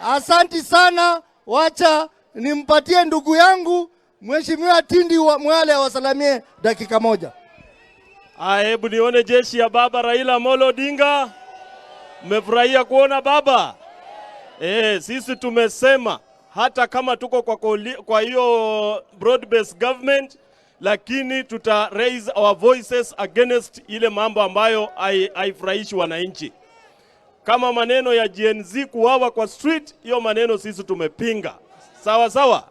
Asanti sana, wacha nimpatie ndugu yangu Mheshimiwa Tindi wa Mwale awasalamie dakika moja. Aya, hebu nione jeshi ya baba Raila Amolo Odinga. Mmefurahia kuona baba? Sisi tumesema hata kama tuko kwa hiyo broad based government, lakini tuta raise our voices against ile mambo ambayo haifurahishi wananchi, kama maneno ya Gen Z kuwawa kwa street, hiyo maneno sisi tumepinga. Sawa sawa.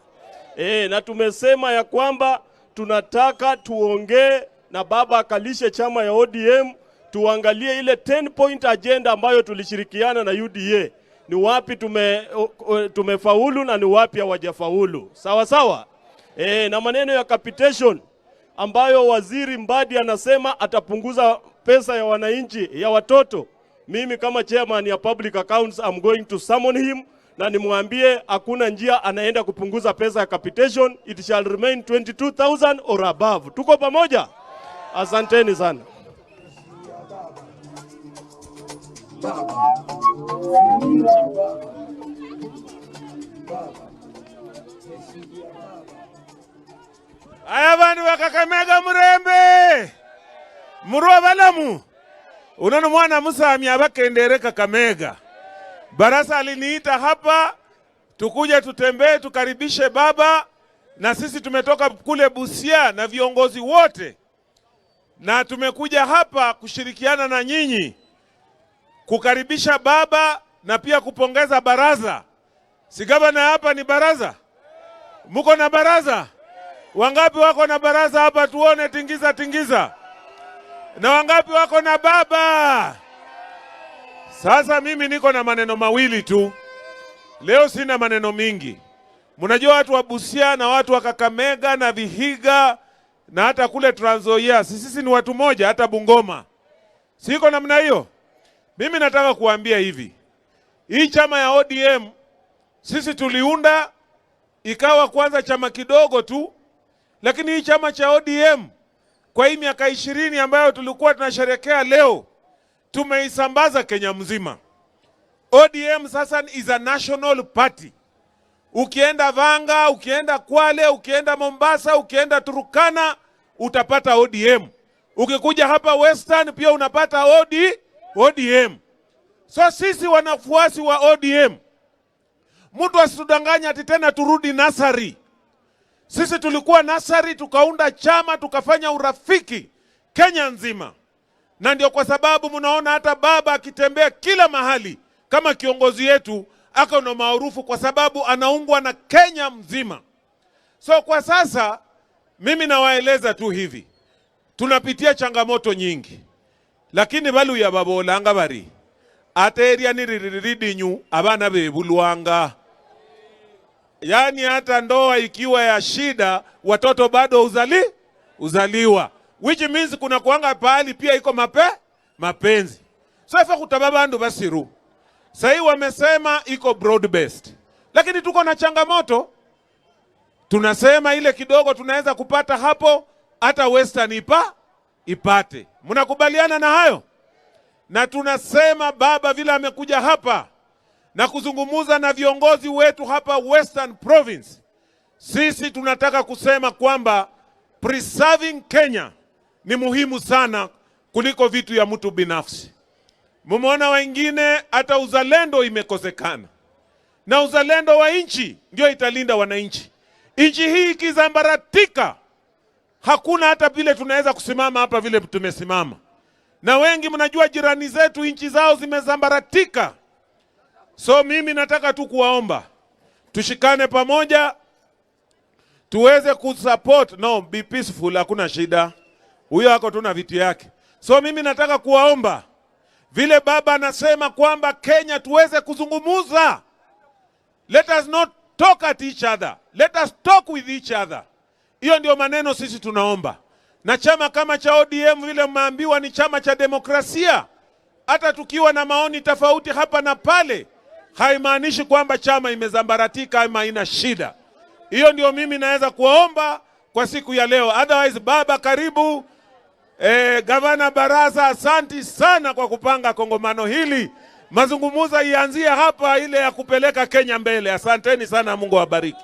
Na tumesema ya kwamba tunataka tuongee na baba akalishe chama ya ODM, tuangalie ile 10 point agenda ambayo tulishirikiana na UDA, ni wapi tumefaulu na ni wapi hawajafaulu. Sawa sawa. Na maneno ya capitation ambayo waziri Mbadi anasema atapunguza pesa ya wananchi ya watoto. Mimi kama chairman ya public accounts, I'm going to summon him na nimwambie hakuna njia anaenda kupunguza pesa ya capitation, it shall remain 22,000 or above. Tuko pamoja? Asanteni sana. Aya vandu va Kakamega murembe murwa valamu unano mwana musami avakendere Kakamega. Barasa aliniita hapa tukuja tutembee tukaribishe baba, na sisi tumetoka kule Busia na viongozi wote, na tumekuja hapa kushirikiana na nyinyi kukaribisha baba na pia kupongeza baraza. Si gavana hapa ni baraza? Muko na baraza? Wangapi wako na baraza hapa? Tuone, tingiza tingiza. Na wangapi wako na baba? Sasa mimi niko na maneno mawili tu leo, sina maneno mingi. Mnajua watu wa Busia na watu wa Kakamega na Vihiga na hata kule Trans Nzoia, sisi ni watu moja, hata Bungoma siko namna hiyo. Mimi nataka kuambia hivi, hii chama ya ODM sisi tuliunda ikawa kwanza chama kidogo tu, lakini hii chama cha ODM kwa hii miaka 20 ambayo tulikuwa tunasherekea leo, tumeisambaza Kenya mzima. ODM sasa is a national party. Ukienda Vanga, ukienda Kwale, ukienda Mombasa, ukienda Turukana utapata ODM. Ukikuja hapa Western pia unapata ODM. So sisi wanafuasi wa ODM, mtu asitudanganye ati tena turudi nasari. Sisi tulikuwa nasari, tukaunda chama, tukafanya urafiki Kenya nzima, na ndio kwa sababu mnaona hata baba akitembea kila mahali kama kiongozi yetu ako na maarufu, kwa sababu anaungwa na Kenya mzima. So kwa sasa mimi nawaeleza tu hivi, tunapitia changamoto nyingi, lakini baluya babolanga bari ate eria niririridinyu abana bebulwanga. Yaani hata ndoa ikiwa ya shida watoto bado uzaliwa, which means kuna kuanga pahali pia iko mapenzi. So ife kutaba bandu basiru sahii wamesema iko broad based, lakini tuko na changamoto. Tunasema ile kidogo tunaweza kupata hapo, hata Western ipate. Mnakubaliana na hayo? Na tunasema baba vile amekuja hapa na kuzungumuza na viongozi wetu hapa Western Province, sisi tunataka kusema kwamba preserving Kenya ni muhimu sana kuliko vitu ya mtu binafsi. Mumeona wengine hata uzalendo imekosekana, na uzalendo wa nchi ndio italinda wananchi. Nchi hii ikizambaratika, hakuna hata vile tunaweza kusimama hapa vile tumesimama. Na wengi mnajua jirani zetu nchi zao zimezambaratika. So mimi nataka tu kuwaomba tushikane pamoja, tuweze kusupport. No, be peaceful, hakuna shida, huyo ako tu na vitu yake. So mimi nataka kuwaomba vile baba anasema kwamba Kenya tuweze kuzungumuza. Let us not talk at each other, let us talk with each other. Hiyo ndio maneno sisi tunaomba, na chama kama cha ODM vile mmeambiwa ni chama cha demokrasia. Hata tukiwa na maoni tofauti hapa na pale, haimaanishi kwamba chama imezambaratika ama ina shida. Hiyo ndio mimi naweza kuwaomba kwa siku ya leo. Otherwise, baba karibu. Gavana Barasa, asanti sana kwa kupanga kongamano hili Mazungumzo ianzie hapa, ile ya kupeleka Kenya mbele. Asanteni sana, Mungu awabariki.